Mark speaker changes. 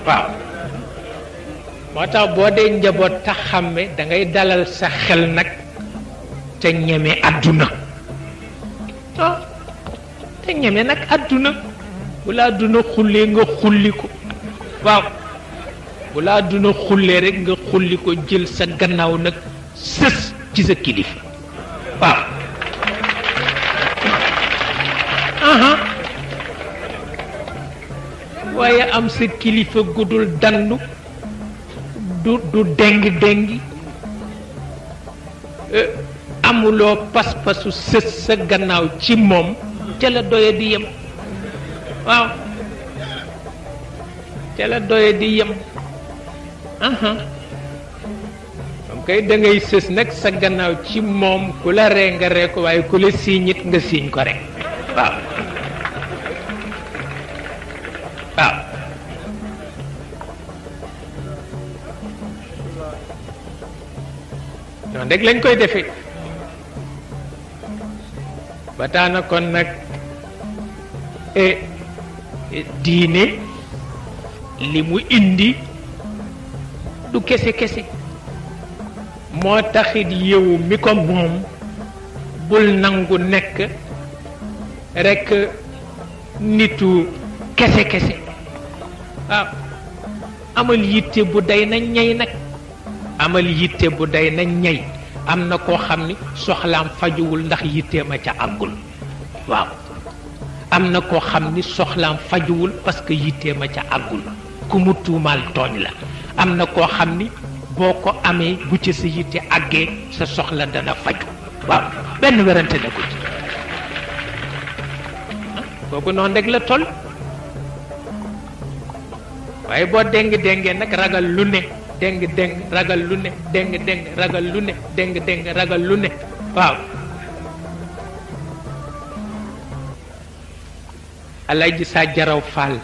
Speaker 1: waaw moo tax boo dee njaboot tax xàmme da ngay dalal sa xel nag te ñeme adduna ah te ñeme nag adduna bu la adduna xullee nga xulli ko waaw bu la adduna xullee rek nga xulli ko jël sa gannaaw nag sës ci sa kilifa waaw waaye am sa kilifa gudul dandu du déngi amuloo pas-pasu sës sa gannaaw ci moom ca la doye di yem waaw ca la doye di yem moom kay da ngay sës nag sa gannaaw ci moom ku la ree nga ree ko waaye ku la siiñit nga siiñ ko rek waaw waaw noonu rek lañ koy defee ba tax na kon nag diine li mu indi du kese kese moo taxit yow mi ko moom bul nangu nekk rekk nitu kese kese waaw amal yitte bu day na ñey nag amal yitte bu day na ñey am na koo xam ni soxlaam fajuwul ndax yitteem a ca àggul waaw am na koo xam ni soxlaam fajuwul parce que yitteem a ca àggul ku mu tuumaal tooñ la am na koo xam ni boo ko amee bu ci sa yitte àggee sa soxla dana faju waaw benn werante na ko ci kooku noonu rek la toll waaye boo déng-déngee nag ragal lu ne déng-déng ragal lu ne déng-déng ragal lu ne déng-déng ragal lu ne waaw Alaaji Sa Jaraw Faal